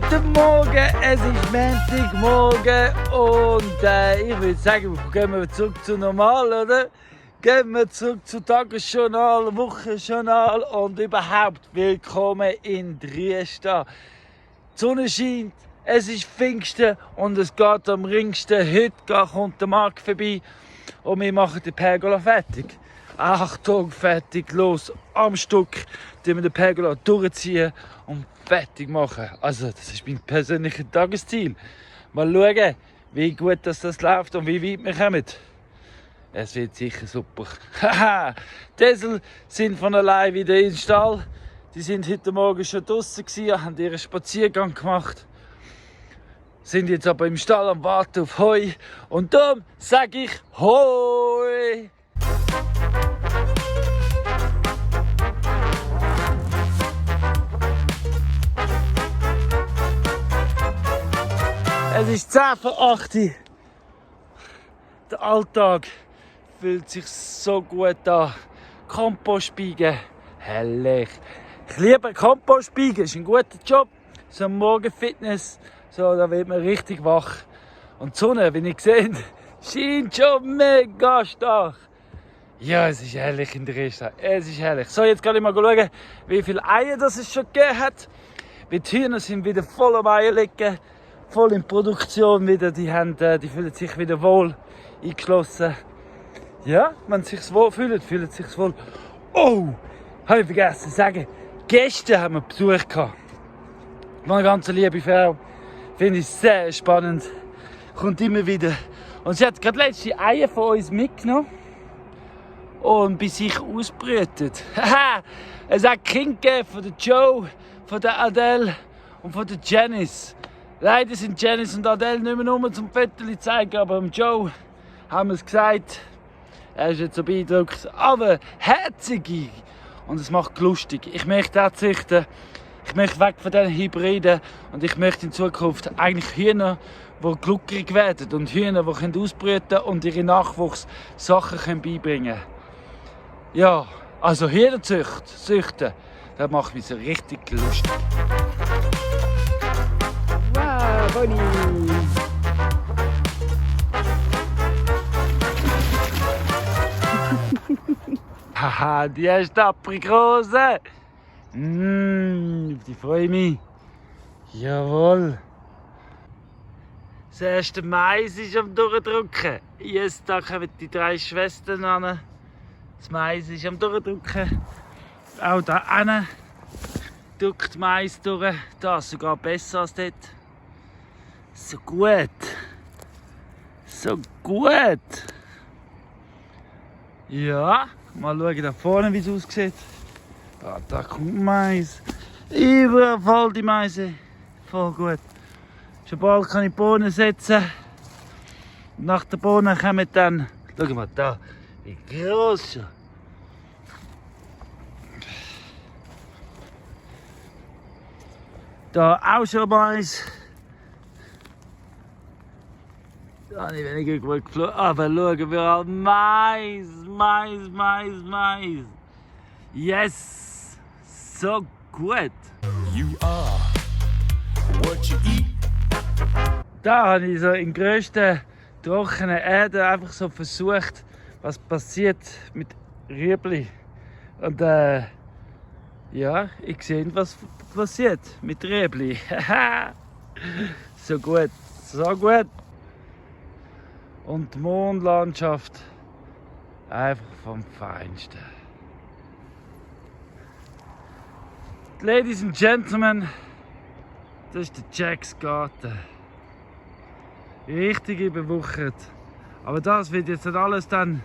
Guten Morgen, es ist Montagmorgen und ich würde sagen, gehen wir zurück zu normal, oder? Gehen wir zurück zu Tagesjournal, Wochenjournal und überhaupt willkommen in Triesta. Die Sonne scheint, es ist Pfingsten und es geht am ringsten. Heute kommt der Markt vorbei und wir machen die Pergola fertig. Achtung, fertig, los, am Stück, die wir den Pergola durchziehen und fertig machen. Also, das ist mein persönliches Tagesziel. Mal schauen, wie gut das läuft und wie weit wir kommen. Es wird sicher super. Haha, die Esel sind von allein wieder im Stall. Die sind heute Morgen schon draußen gewesen, haben ihren Spaziergang gemacht. Sind jetzt aber im Stall am Warten auf Heu. Und darum sage ich Heu! Es ist 10 vor 8 Uhr. Der Alltag fühlt sich so gut an. Kompost biegen, herrlich. Ich liebe Kompost biegen, ist ein guter Job. So am Morgen Fitness, so, da wird man richtig wach. Und die Sonne, wie ihr seht, scheint schon mega stark. Ja, es ist herrlich in der Resta. Es ist herrlich. So, jetzt kann ich mal schauen, wie viele Eier das es schon gegeben hat. Die Hühner sind wieder voll am Eier liegen. Voll in Produktion wieder, die fühlen sich wieder wohl eingeschlossen. Ja, wenn sie sich wohl fühlen, fühlen sie sich wohl. Oh, habe ich vergessen zu sagen, gestern haben wir Besuch gehabt. Eine ganz liebe Frau, finde ich sehr spannend, kommt immer wieder. Und sie hat gerade letzte Eier von uns mitgenommen und bei sich ausbrütet. Haha, es hat Kind gegeben von der Joe, von der Adele und von der Janice. Leider sind Janice und Adele nicht mehr rum zum Fotos zeigen, aber dem Joe haben wir es gesagt. Er ist jetzt so beeindruckt, aber herzig und es macht lustig. Ich möchte auch züchten, ich möchte weg von diesen Hybriden und ich möchte in Zukunft eigentlich Hühner, die gluckrig werden und Hühner, die ausbrüten können und ihre Nachwuchs Sachen beibringen können. Ja, also Hühnerzucht, züchten, das macht mich so richtig lustig. Bonnie. Haha, die erste Aprikose. Die freue ich mich. Jawohl. Das erste Mais ist am Durchdrücken. Jetzt da kommen die 3 Schwestern an. Das Mais ist am Durchdrücken. Auch da hinten drückt Mais durch. Das ist sogar besser als dort. So gut. So gut. Ja, mal schauen da vorne, wie es aussieht. Da kommt Mais. Überall voll die Meise. Voll gut. Schon bald kann ich Bohnen setzen. Nach der Bohnen kommen dann. Schau mal da, wie groß schon. Da auch schon Mais. Da habe ich weniger gut geflogen. Aber schauen wir an. Mais, Mais, Mais, Mais. Yes! So gut! You are what you eat. Da habe ich so in grössten trockenen Erde einfach so versucht, was passiert mit Rüebli. Und ja, ich sehe, was passiert mit Rüebli. So gut, so gut. Und die Mondlandschaft einfach vom Feinsten. Ladies and Gentlemen, das ist der Jacks Garten. Richtig überwuchert. Aber das wird jetzt alles dann.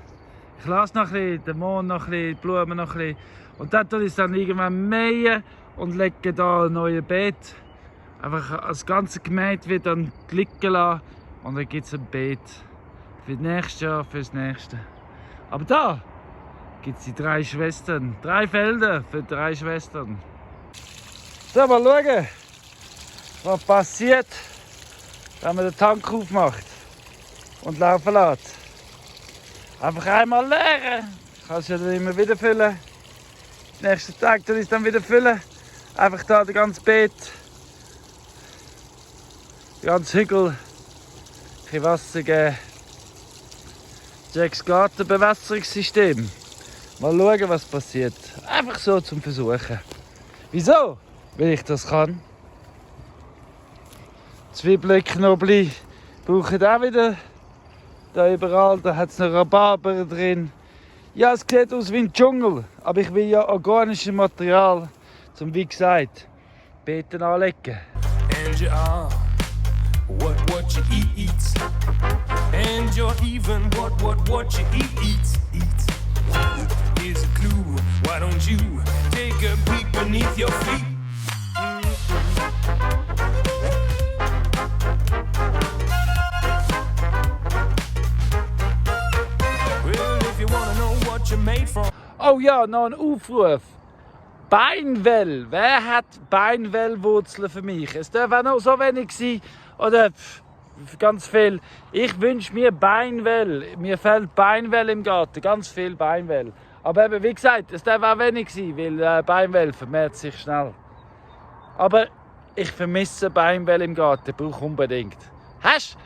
Ich lasse noch ein bisschen, den Mond noch ein bisschen, die Blumen noch ein bisschen. Und dann tue ich es dann irgendwann mähen und lege da ein neues Beet. Einfach das ganze gemäht wird dann liegen lassen und dann gibt es ein Beet. Für das nächste Jahr, fürs nächste. Aber da gibt es die 3 Schwestern. 3 Felder für 3 Schwestern. So, mal schauen, was passiert, wenn man den Tank aufmacht und laufen lässt. Einfach einmal leeren. Kannst du dann immer wieder füllen. Nächsten Tag tue ich es dann wieder füllen. Einfach da das ganze Beet Ganz Hügel, ein bisschen Wasser geben. Jacks Gartenbewässerungssystem. Mal schauen, was passiert. Einfach so zum Versuchen. Wieso? Weil ich das kann. Zwiebeln, Knoblauch brauchen auch wieder. Da überall, da hat es noch Rhabarber drin. Ja, es sieht aus wie ein Dschungel. Aber ich will ja organisches Material, zum wie gesagt, Beeten anlegen. And you are what you eat. And you're even what you eat. Here's a clue, why don't you take a peek beneath your feet? Well, if you wanna know what you're made from. Oh ja, noch ein Aufruf. Beinwell. Wer hat Beinwellwurzeln für mich? Es darf auch noch so wenig sein. Oder ganz viel. Ich wünsche mir Beinwell. Mir fehlt Beinwell im Garten. Ganz viel Beinwell. Aber eben, wie gesagt, es darf auch wenig sein, weil Beinwell vermehrt sich schnell. Aber ich vermisse Beinwell im Garten. Brauche unbedingt. Hast?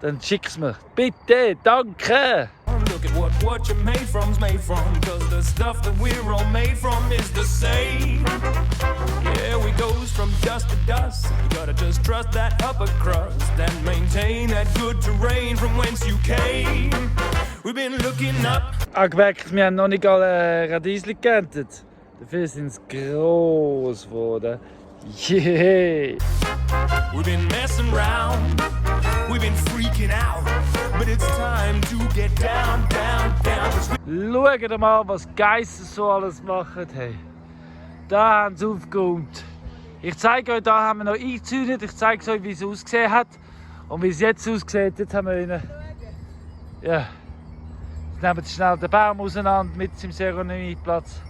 Dann schick's mir. Bitte, danke. Look at what you're made from's made from. Cause the stuff that we're all made from is the same. Yeah, we goes from dust to dust. You gotta just trust that upper crust and maintain that good terrain from whence you came. We've been looking up. Gemerkt, wir haben noch nicht alle Radiesli geerntet. Dafür sind sie gross geworden. Yeah! We've been messing around. We've been freaking out. But it's time to get down. Schaut mal, was die Geissen so alles machen. Hey. Da haben sie aufgeräumt. Ich zeige euch, da haben wir noch eingezäunt. Ich zeige euch, wie es ausgesehen hat. Und wie es jetzt aussieht. Jetzt haben wir ihnen. Ja. Jetzt nehmen sie schnell den Baum auseinander mit dem Seronieplatz.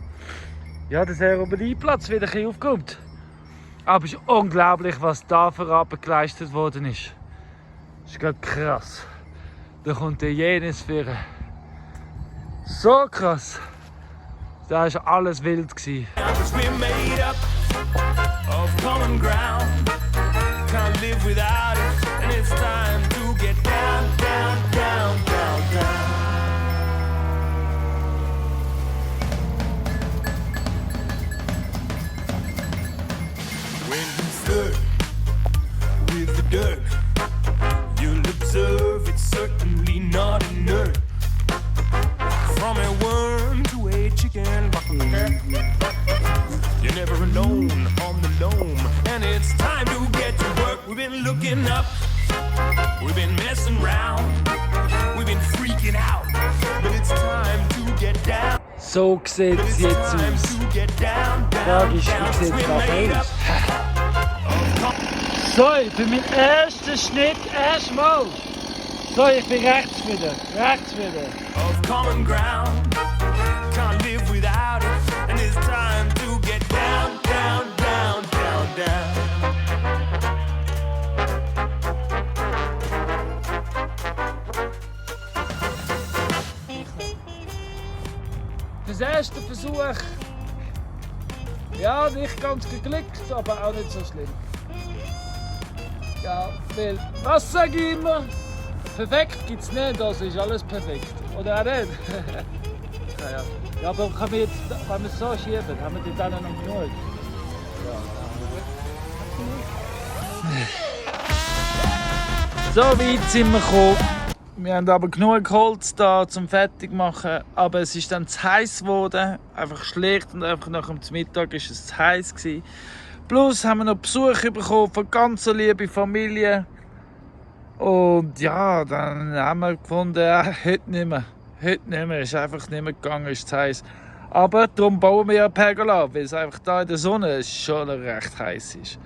Ja, der Seronieplatz wird ein bisschen aufgeräumt. Aber es ist unglaublich, was da für Arbeit geleistet worden ist. Das ist gerade krass. Da kommt der jenes für. So krass. Da war alles wild. When you flirt with the dirt, you'll observe it's certainly not inert. From a worm to a chicken, you're never alone on the loam, and it's time to get to work. We've been looking up, we've been messing around, we've been freaking out, but it's time to get down. So sieht es jetzt aus. Frage ist, wie sieht es nachher aus? So, für meinen ersten Schnitt erstmal. So, ich bin rechts wieder. Of common ground, can't live without it, and it's time to get down. Das erste Versuch. Ja, nicht ganz geglückt, aber auch nicht so schlimm. Ja, weil, was sage ich immer? Perfekt gibt es nicht, also ist alles perfekt. Oder auch nicht? Ja, aber kann man jetzt, wenn wir es so schieben, haben wir die dann noch genug? Ja. So weit sind wir gekommen. Wir haben aber genug Holz da zum Fertigmachen, aber es ist dann zu heiß geworden. Einfach schlecht und einfach nach dem Mittag war es zu heiß gewesen. Plus haben wir noch Besuch bekommen von ganz lieben Familie. Und ja, dann haben wir gefunden, heute nicht mehr. Es ist einfach nicht mehr gegangen, es ist zu heiß. Aber darum bauen wir ja Pergola, weil es einfach da in der Sonne schon recht heiß ist.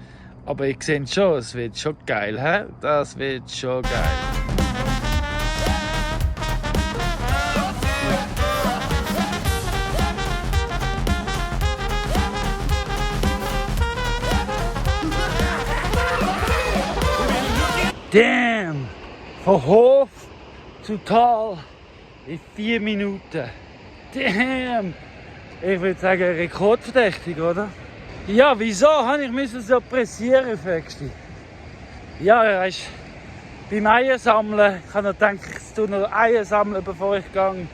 Aber ihr seht schon, es wird schon geil, he? Das wird schon geil. Damn! Von Hof zu Tal in 4 Minuten. Damn! Ich würde sagen, rekordverdächtig, oder? Ja, wieso habe ich so pressieren, fragst du? Ja, weißt du, beim Eiersammeln, ich habe noch gedacht, ich tue noch Eier sammeln, bevor ich gehe,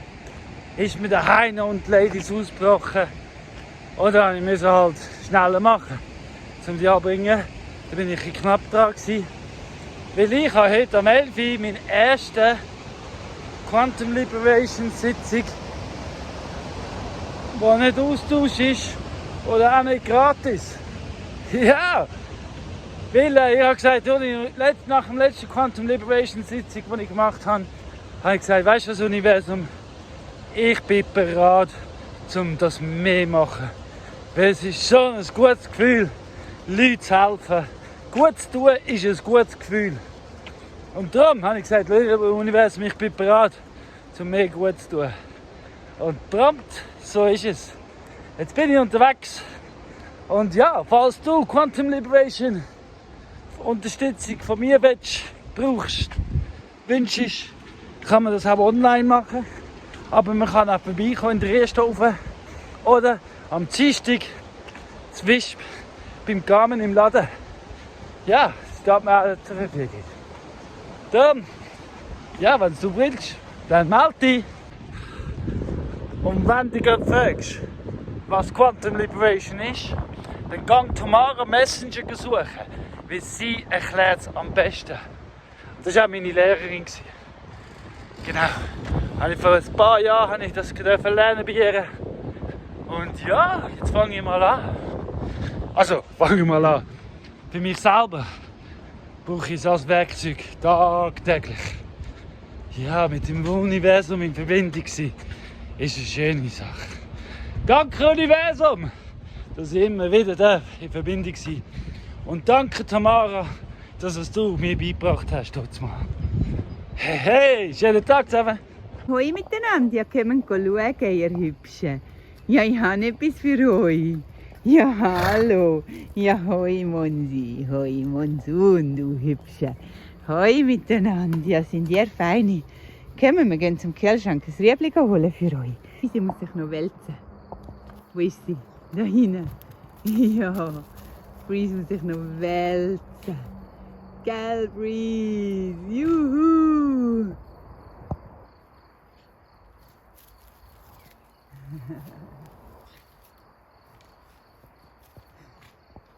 ist mir der Heine und die Ladies ausgebrochen. Oder ich musste halt schneller machen, um die anzubringen. Da bin ich knapp dran gewesen. Weil ich habe heute am 11. Uhr meine erste Quantum Liberation Sitzung, die nicht Austausch ist oder auch nicht gratis. Ja! Weil ich habe gesagt, nach der letzten Quantum Liberation Sitzung, die ich gemacht habe, habe ich gesagt, weißt du das Universum, ich bin bereit, um das mehr zu machen. Weil es ist schon ein gutes Gefühl, Leuten zu helfen. Gut zu tun ist ein gutes Gefühl. Und darum habe ich gesagt, Universum, ich bin bereit, um mehr gut zu tun. Und prompt, so ist es. Jetzt bin ich unterwegs. Und ja, falls du Quantum Liberation Unterstützung von mir brauchst, wünschst, kann man das auch online machen. Aber man kann auch vorbeikommen in der Rehstaufe oder am Dienstag zu Wisp beim Carmen im Laden. Ja, das steht mir auch zur Verfügung. Dann, ja, wenn du willst, dann melde dich. Und wenn du dich fragst, was Quantum Liberation ist, dann gang Tamara Messenger suchen, weil sie erklärt es am besten. Das war auch meine Lehrerin. Genau. Vor ein paar Jahren habe ich das lernen bei ihr. Und ja, jetzt fange ich mal an. Also, fange ich mal an. Für mich selber brauche ich es als Werkzeug tagtäglich. Ja, mit dem Universum in Verbindung sein, ist eine schöne Sache. Danke Universum, dass ich immer wieder in Verbindung sein darf. Und danke Tamara, dass es du mir beigebracht hast. Hey, hey, schönen Tag zusammen. Hoi miteinander, ja, kommen schauen, ihr Hübschen. Ja, ich habe etwas für euch. Ja, hallo. Ja, hoi Monsi, hoi Monsun, du Hübsche. Hoi miteinander, ja, sind ihr feine. Kommen, wir gehen zum Kühlschrank ein Riebli holen für euch. Sie muss sich noch wälzen. Wo ist sie? Da hinten. Ja, Breeze muss sich noch wälzen. Gell, Breeze? Juhu!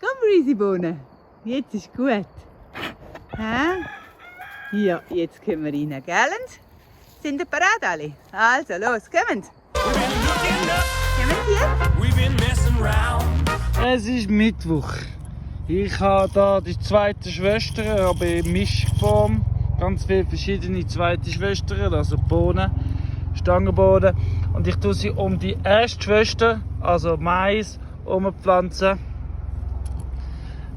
Komm, Breezy-Bohnen. Jetzt ist gut. Hä? Ja, jetzt können wir rein, gell? Sind ihr bereit alle? Also, los, kommt! Kommen hier? We've been messing around. Es ist Mittwoch. Ich habe hier die zweite Schwester, aber in Mischform. Ganz viele verschiedene zweite Schwestern, also Bohnen, Stangenbohnen. Und ich tue sie um die erste Schwester, also Mais, umpflanzen.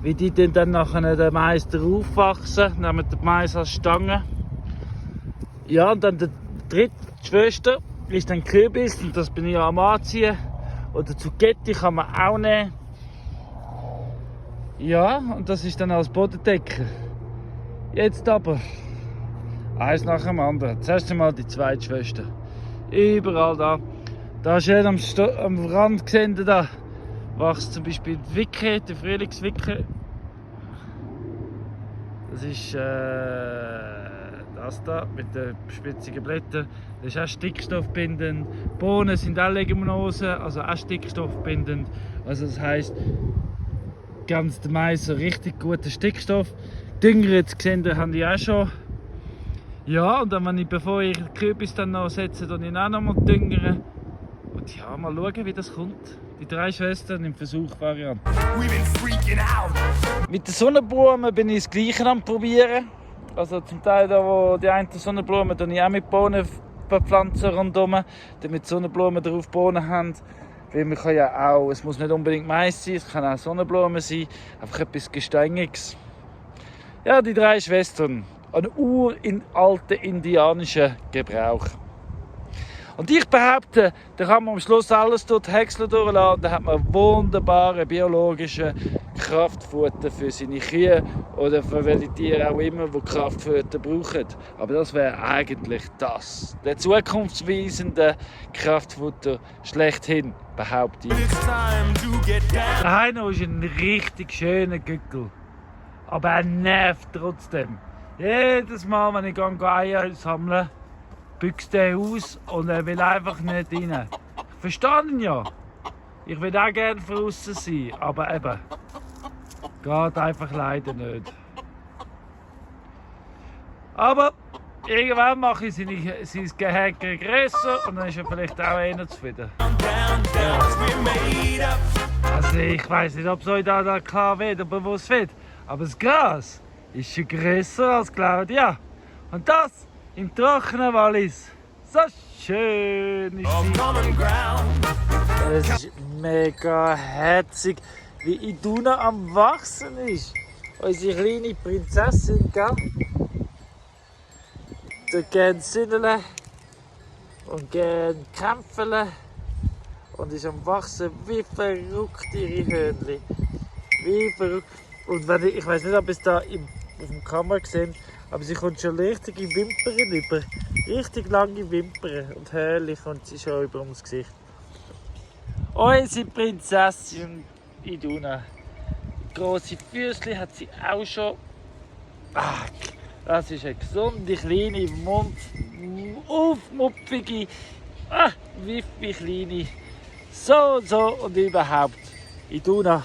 Wie die dann nachher den Mais darauf wachsen, nehmen den Mais als Stange. Ja, und dann die dritte Schwester ist dann Kürbis, und das bin ich am Anziehen. Oder Zucchetti kann man auch nehmen. Ja, und das ist dann als Bodendecker. Jetzt aber eins nach dem anderen. Zuerst einmal die zweite Schwester. Überall da. Da schön am Rand gesehen, da wächst zum Beispiel die Wicke, die Frühlingswicke. Das ist das da mit den spitzigen Blättern. Das ist auch stickstoffbindend. Bohnen sind auch Leguminosen, also auch stickstoffbindend. Also das heisst, ganz der Mais so richtig guter Stickstoff. Dünger jetzt gesehen, haben die auch schon. Ja, und dann, wenn ich, bevor ich den Kürbis dann noch setze, dann ich auch noch mal düngern. Und ja, mal schauen, wie das kommt. Die drei Schwestern im Versuchvariante. We've been freaking out. Mit den Sonnenblumen bin ich das Gleiche am probieren. Also zum Teil da, wo die einen Sonnenblumen tue ich auch mit Bohnen bepflanzen rundherum, damit die Sonnenblumen drauf Bohnen haben. Weil man kann ja auch, es muss nicht unbedingt Mais sein, es kann auch Sonnenblumen sein, einfach etwas Gesteiniges. Ja, die drei Schwestern, ein uralter indianischer Gebrauch. Und ich behaupte, da kann man am Schluss alles durch die Häcksler durchlassen und dann hat man wunderbare biologische Kraftfutter für seine Kühe oder für welche Tiere auch immer, die Kraftfutter brauchen. Aber das wäre eigentlich das. Der zukunftsweisende Kraftfutter schlechthin, behaupte ich. It's time to get down. Der Heino ist ein richtig schöner Gückel. Aber er nervt trotzdem. Jedes Mal, wenn ich Eier sammle, büchst er aus und er will einfach nicht rein. Ich verstehe ihn ja. Ich will auch gerne draußen sein, aber eben, geht einfach leider nicht. Aber irgendwann mache ich sein Gehege grösser und dann ist er vielleicht auch eher zufrieden. Also ich weiß nicht, ob es euch da klar wird, aber wo es wird. Aber das Gras ist schon grösser als Claudia. Und das im trockenen Wallis. So schön ist sie. Es ist mega herzig, wie Iduna am Wachsen ist. Unsere kleine Prinzessin, gell? Da gehen Sünnele und gehen kämpfen und ist am Wachsen wie verrückt, ihre Hörnchen. Wie verrückt. Und wenn ich weiß nicht, ob ihr es da auf der Kamera seht, aber sie kommt schon richtige Wimpern über. Richtig lange Wimpern und Hörnchen kommt sie schon über ums Gesicht. Unsere Prinzessin Iduna. Grosse Füßchen hat sie auch schon. Das ist eine gesunde, kleine, aufmupfige, wiffi kleine. So und überhaupt. Iduna,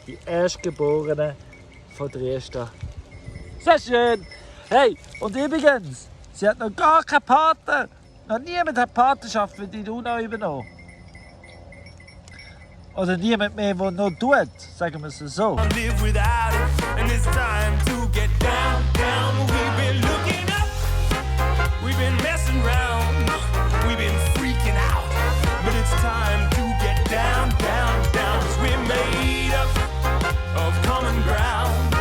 die Erstgeborene von Dresden. Sehr schön! Hey, und übrigens, sie hat noch gar keinen Paten. Noch niemand hat Patenschaft für die Iduna übernommen. Oder niemand mehr, der noch tut, sagen wir es so. Live without it, and it's time to get down, down. We've been looking up, we've been messing around, we've been freaking out, but it's time to get down, down, down. 'Cause we're made up of common ground,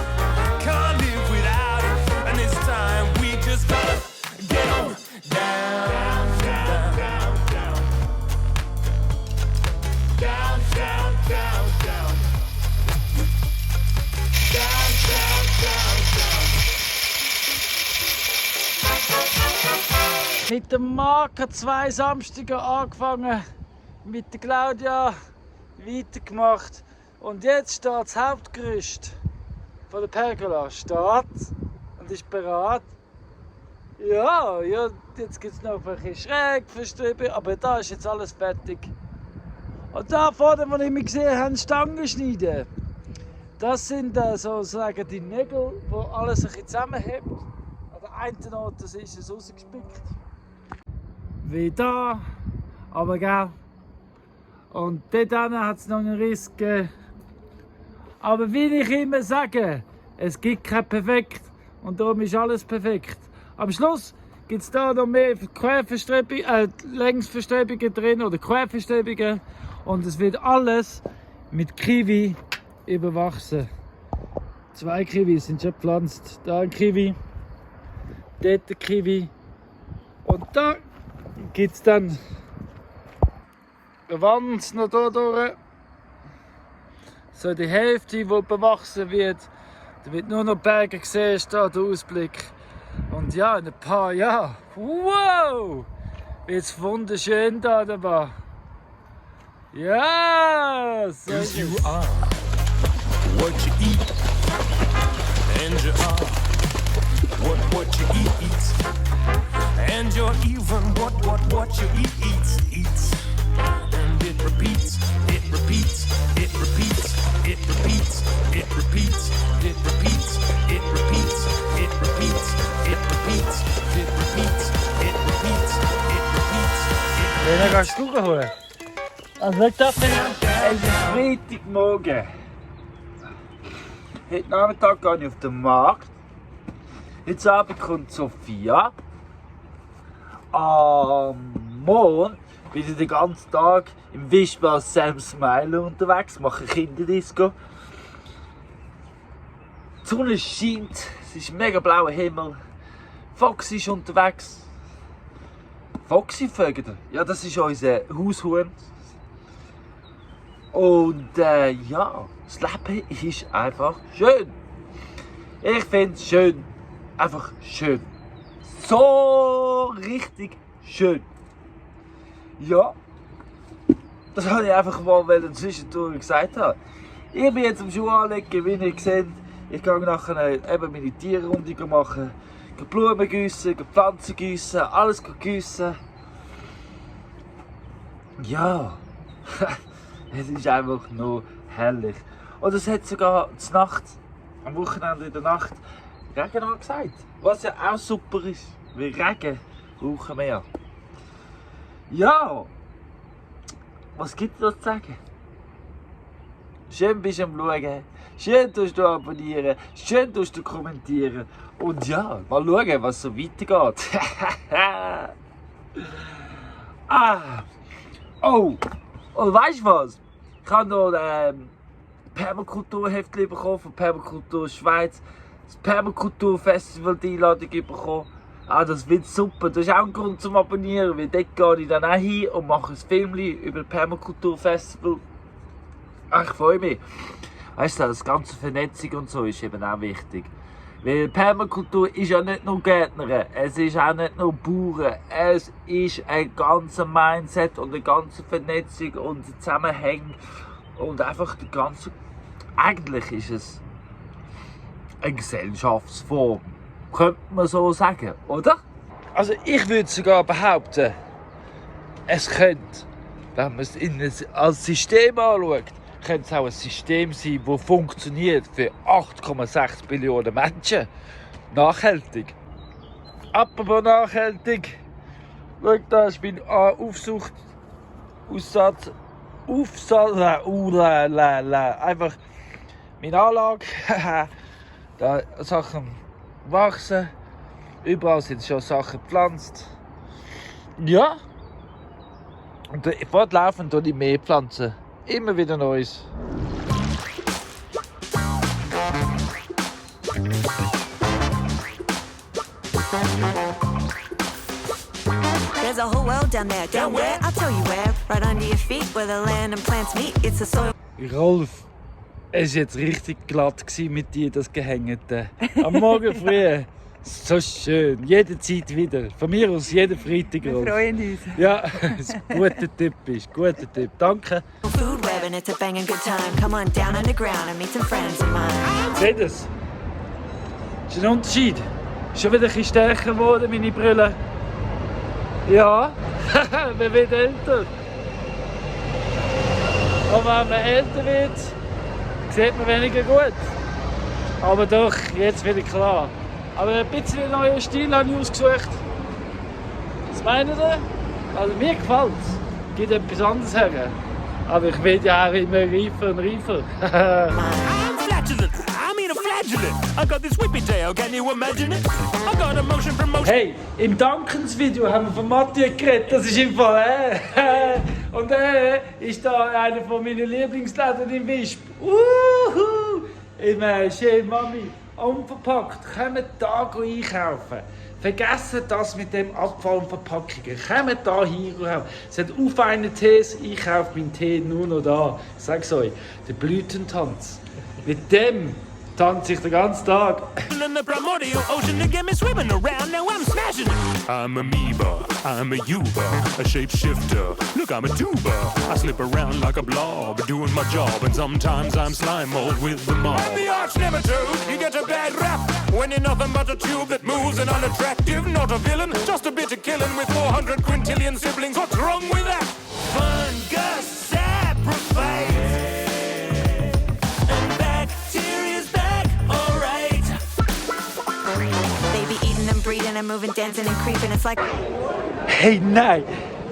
can't live without it, and it's time we just gotta get on down, down, down, down, down, down, down, down. Mit dem Marc hat 2 Samstage angefangen, mit der Claudia weitergemacht und jetzt steht das Hauptgerüst von der Pergola steht und ist bereit. Ja, jetzt gibt es noch ein bisschen Schrägverstreben, aber da ist jetzt alles fertig. Und da vorne, wo ich mich gesehen habe, Stangen schneiden. Das sind sozusagen die Nägel, die alles ein bisschen zusammenhält. An der einen Ort ist es rausgespickt. Wie da, aber gell. Und dort hat es noch einen Riss gegeben. Aber wie ich immer sage, es gibt kein Perfekt und darum ist alles perfekt. Am Schluss gibt es da noch mehr Längsverstrebungen drin oder Querverstrebungen und es wird alles mit Kiwi überwachsen. 2 Kiwi sind schon gepflanzt. Da ein Kiwi, dort ein Kiwi und da gibt es dann eine Wand noch hier durch. So die Hälfte, die bewachsen wird. Da wird nur noch Berge gesehen, ist da der Ausblick. Und ja, in ein paar Jahren, wow, wird es wunderschön da dabei. Ja, so ist You es. are what you eat, and you are what you eat, and you're even what you eats, and it repeats, it repeats, it repeats, it repeats, it repeats, it repeats, it repeats, it repeats, it repeats, it repeats, it repeats, it repeats, Wen kannst du holen? Also nicht das, es ist Freitagmorgen. Heute Nachmittag gehe ich auf den Markt. Heute Abend kommt Sophia. Am Morgen bin ich den ganzen Tag im Wischbau Sam Smile unterwegs, mache Kinderdisco. Die Sonne scheint, es ist ein mega blauer Himmel. Foxy ist unterwegs. Foxy Vögel? Ja, das ist unser Haushuhn. Und ja, das Leben ist einfach schön. Ich finde es schön. Einfach schön. So richtig schön. Ja, das wollte ich einfach mal zwischendurch gesagt haben. Ich bin jetzt am Schuh anlegen, wie ihr seht. Ich gehe nachher eben meine Tierrunde machen. Blumen gießen, Pflanzen gießen, alles gießen. Ja, es ist einfach nur herrlich. Und es hat sogar zur Nacht, am Wochenende in der Nacht, Regen angesagt. Was ja auch super ist, weil Regen brauchen wir ja. Ja, was gibt es da zu sagen? Schön bist du am Schauen, schön tust du abonnieren, schön tust du kommentieren. Und ja, mal schauen, was so weitergeht. Oh, und weißt du was? Ich habe noch ein Permakulturheftchen bekommen von Permakultur Schweiz. Das Permakulturfestival die Einladung bekommen. Das wird super. Das ist auch ein Grund zum Abonnieren, weil dort gehe ich dann auch hin und mache ein Film über das Permakulturfestival. Ich freue mich. Weißt du, das ganze Vernetzung und so ist eben auch wichtig. Weil Permakultur ist ja nicht nur Gärtner, es ist auch nicht nur Bauern, es ist ein ganzer Mindset und eine ganze Vernetzung und Zusammenhang und einfach die ganze. Eigentlich ist es eine Gesellschaftsform, könnte man so sagen, oder? Also ich würde sogar behaupten, es könnte, wenn man es als System anschaut, könnte es auch ein System sein, das funktioniert für 8,6 Billionen Menschen. Nachhaltig. Apropos nachhaltig. Schau, da ist mein Aufsatz. Einfach meine Anlage. Da Sachen wachsen. Überall sind schon Sachen gepflanzt. Ja. Und fortlaufend tue ich mehr pflanzen. Immer wieder Neues. There's a whole world down there. Down where? I'll tell you where. Right under your feet, where the land and plants meet. It's the soil. Rolf, es war jetzt richtig glatt mit dir, das Gehängte. Am Morgen früh. So schön. Jederzeit wieder. Von mir aus jeden Freitag. Wir freuen uns. Ja, guter Tipp ist. Guter Tipp. Danke. Food web and it's a banging good time. Come on down underground and meet some friends of mine. Seht ihr es? Ist ein Unterschied. Ist schon wieder ein bisschen stärker geworden, meine Brille. Ja, man wird älter. Aber wenn man älter wird, sieht man weniger gut. Aber doch, jetzt wieder klar. Aber ein bisschen einen neuen Stil habe ich ausgesucht. Was meint ihr? Also mir gefällt es. Gibt etwas anderes her. Aber ich werde ja auch immer reifer und reifer. I'm flatulent. I mean a flagellant. I got this whippy tail, can you imagine it? I got a motion from motion. Hey, im Dankensvideo haben wir von Matthias geredet, das ist im Fall. Und ist da einer von meinen Lieblingsläden im Wisp. Im schön Mami. Unverpackt. Kommt da einkaufen. Vergessen das mit dem Abfall und Verpackungen. Kommt da hin. Es hat feine Tees. Ich kaufe meinen Tee nur noch da. Ich sag's euch, der Blütentanz. Mit dem tanze ich den ganzen Tag. In the primordial ocean to get me swimming around. Now I'm smashing it. I'm amoeba, I'm a Uber, a shapeshifter. Look, I'm a tuba. I slip around like a blob, doing my job, and sometimes I'm slime mold with the mob. I'm the arch nematode. You get a bad rap when you're nothing but a tube that moves and unattractive. Not a villain, just a bit of killing with 400 quintillion siblings. What's wrong with that? Fungus sacrifice. Breeding and moving, dancing and creeping. It's like. Hey, nein!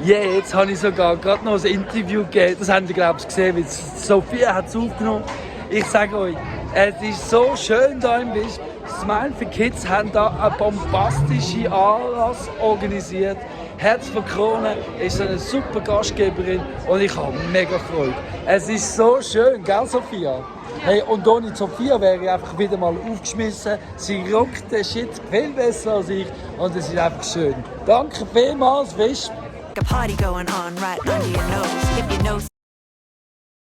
Jetzt habe ich sogar gerade noch ein Interview gegeben. Das habt ihr, glaube ich, gesehen, weil Sophia hat es aufgenommen. Ich sage euch, es ist so schön hier im Wisp. Smile for Kids haben da einen bombastischen Anlass organisiert. Herz von Krone ist eine super Gastgeberin und ich habe mega Freude. Es ist so schön, gell Sophia? Hey, und ohne Sophia wäre ich einfach wieder mal aufgeschmissen. Sie rockt den Shit viel besser als ich und es ist einfach schön. Danke vielmals, Wisp. A party going on right under your nose. If you know.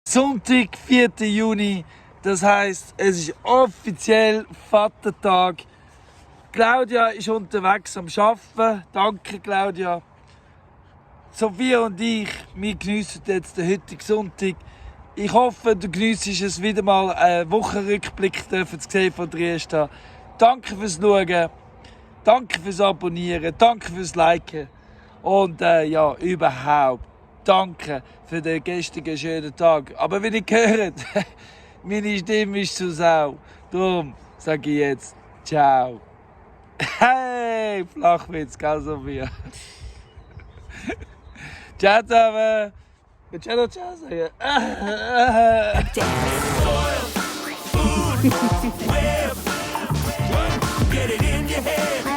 Sonntag, 4. Juni. Das heisst, es ist offiziell Vatertag. Claudia ist unterwegs am Arbeiten. Danke, Claudia. Sophia und ich, wir geniessen jetzt den heutigen Sonntag. Ich hoffe, du geniessest es wieder mal einen Wochenrückblick zu sehen von Triesta. Danke fürs Schauen, danke fürs Abonnieren, danke fürs Liken und ja, überhaupt danke für den gestrigen schönen Tag. Aber wie ihr hört, meine Stimme ist zu Sau. Darum sage ich jetzt ciao. Hey, Flachwitz, gell, Sophia? Ciao zusammen. Ciao, noch ciao sagen. Get it in your head.